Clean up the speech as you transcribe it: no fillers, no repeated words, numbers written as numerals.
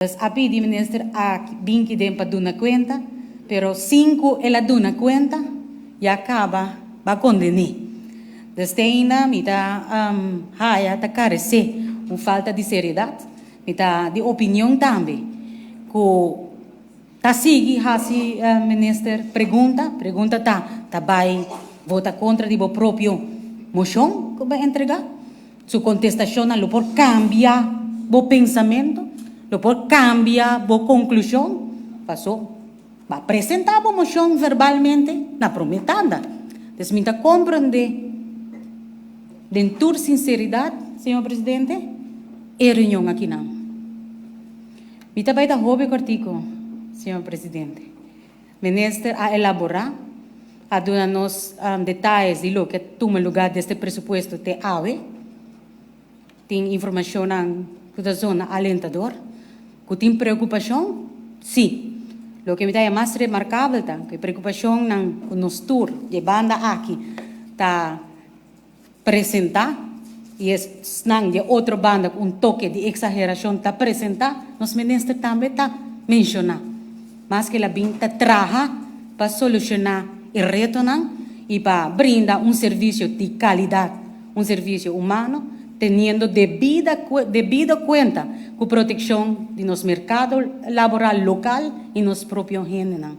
Pues a pidi minister a bin kiden pa duna cuenta, pero sin cu el a duna cuenta, ya caba ba condene. Des te ainda mi ta haya ta carece un falta di seriedad. Mi ta di opinion tambe cu ta sigui haci minister pregunta, pregunta ta, ta bay vota contra di bo propio mocion cu bo a entrega? Su kontestashonnan lo por kambia bo pensamentu, lo por kambia bo konklushon. Pasó bo a presentá bo moshon verbalmente na promé tanda. Des mi ta komprendé den tur sinseridat, señor presidente, e reunion akinan. Mi ta bai ta hopi kòrtiku, señor presidente. Minister a elaborá, a duna nos detayes di loke a tuma lugá desde presupuesto te awe. Tin informashonnan ku ta zona alentador, ku tin preokupashon? Sí. Loke mi ta haña mas remarkabel ta ku e preokupashonnan ku nos tur di e banda aki ta presentá i esnan di e otro banda ku un toke di eksagerashon ta presentá, nos minister tambe ta menshoná. Maske el a bin ta traha pa solushoná e retonan i pa brinda un servisio di kalidat, un servisio humano, teniendo debida debido kuenta ku protekshon di nos merkado laboral lokal i nos propio hendenan.